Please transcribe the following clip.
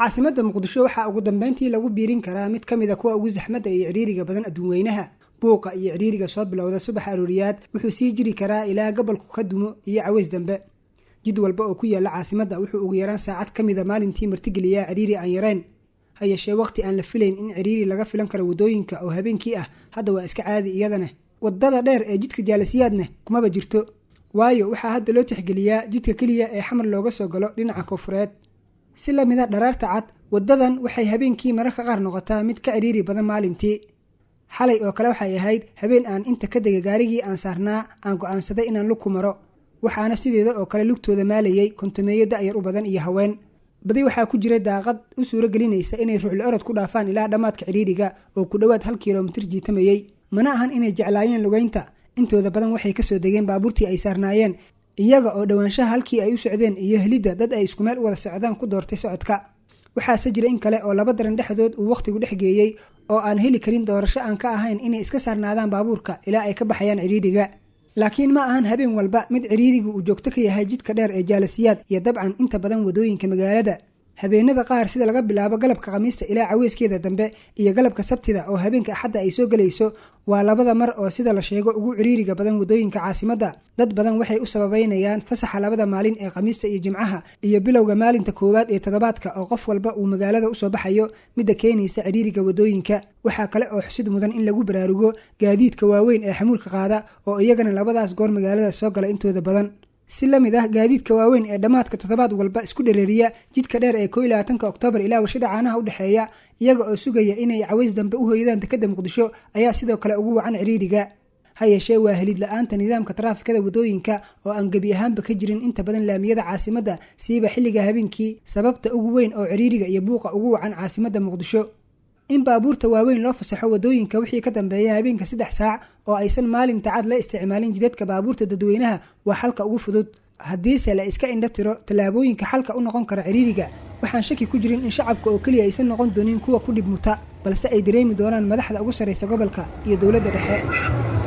Caasimadda Muqdisho waxaa ugu dambeyntii lagu biirin karaa mid ka mida kuwa ugu saxmadda iyo cidhiiriga badan adduunweynaha. Buuqa iyo cidhiiriga soo bilowda subax arooriyaad wuxuu sii jiri karaa ilaa gobolku ka dumo iyo caways dambe. Jid walba oo ku yaalla caasimadda wuxuu ugu yaraan saacad ka mida maalintii martigeliyaa cidhiiri aan yarayn. Ha yeeshee, waqti aan la filayn in cidhiiri laga filan karo waddooyinka oo habeenkii ah hadda waa iska caadi. Iyadana wadada dheer ee jidka Jaalasiyaadna kumaba jirto, waayo waxaa hadda loo tixgeliyaa jidka keliya ee Xamar looga soo galo dhinaca koonfureed. Si lamida dharaarta cad, waddadan waxay habeenkii mararka qaar noqotaa mid ka cidhiiri badan maalintii. Xalay oo kale waxay ahayd habeen aan inta ka dega gaarigii aan saarnaa aan go'aansaday inaan lug ku maro, waxaana sideeda oo kale lugtooda maalayay kontomeeyo da'yar u badan iyo haween. Badi waxaa ku jira daaqad u suuro gelinaysa inay ruuxla orod ku dhaafaan ilaa dhammaadka cidhiiriga oo ku dhowaad 1 kilomitir jiitamayey. Mana ahan inay jeclaayeen lugeynta. Intooda badan waxay kasoo degeen baabuurtii ay saarnaayeen, iyaga oo dhowaanshaha halkii ay u socdeen iyo helidda dad ay isku meel u wada socdaan ku doortay socodka. Waxaase jira in kale oo laba daran dhexdood uu wakhtigu dhex geeyey oo aan heli karin doorasho aan ka ahayn inay iska saarnaadaan baabuurka ilaa ay ka baxayaan cidhiidhiga. Laakiin ma ahan habeen walba mid cidhiirigu uu joogto ka yahay jidka dheer ee Jaalasiyaad iyo dabcan inta badan wadooyinka magaalada. Habeenada qaar, sida laga bilaabo galabka Khamiista ilaa caweyskeeda dambe iyo galabka Sabtida oo habeenka Axadda ay soo gelayso, waa labada mar oo sida la sheego ugu ciriiriga badan wadooyinka caasimadda. Dad badan waxay u sababeynayaan fasaxa labada maalin ee Khamiista iyo Jimcaha iyo bilowga maalinta koowaad ee toddobaadka oo qof walba uu magaalada usoo baxayo midda keenaysa ciriiriga wadooyinka. Waxaa kale oo xusid mudan in lagu baraarugo gaadiidka waaweyn ee xamuulka qaada oo iyagana labadaas goor magaalada soo gala intooda badan. Si la mid ah gaadiidka waaweyn ee dhammaadka toddobaad walba isku dhereeriya jidka dheer ee 21-ka Oktoobar ilaa Warshada Caanaha u dhexeeya, iyaga oo sugaya inay caways dambe u hoydaan dekadda Muqdisho, ayaa sidoo kale ugu wacan ciriiriga. Ha yeeshee, waa helid la-aanta nidaamka taraafikada wadooyinka oo aan gebi ahaanba ka jirin inta badan laamiyada caasimadda, siiba xilliga habeenkii, sababta ugu weyn oo ciriiriga iyo buuqa ugu wacan caasimadda Muqdisho. In baabuurta waaweyn loo fasaxo wadooyinka wixii ka dambeeya habeenka 3 saac oo aysan maalinta cad la isticmaalin jidadka baabuurta dadweynaha waa xalka ugu fudud. Haddiise la iska indho tiro tallaabooyinka xalka u noqon kara ciriiriga, waxaan shaki ku jirin in shacabka oo keliya aysan noqon doonin kuwa ku dhib muta, balse ay dareemi doonaan madaxda ugu sarraysa gobolka iyo dowladda dhexe.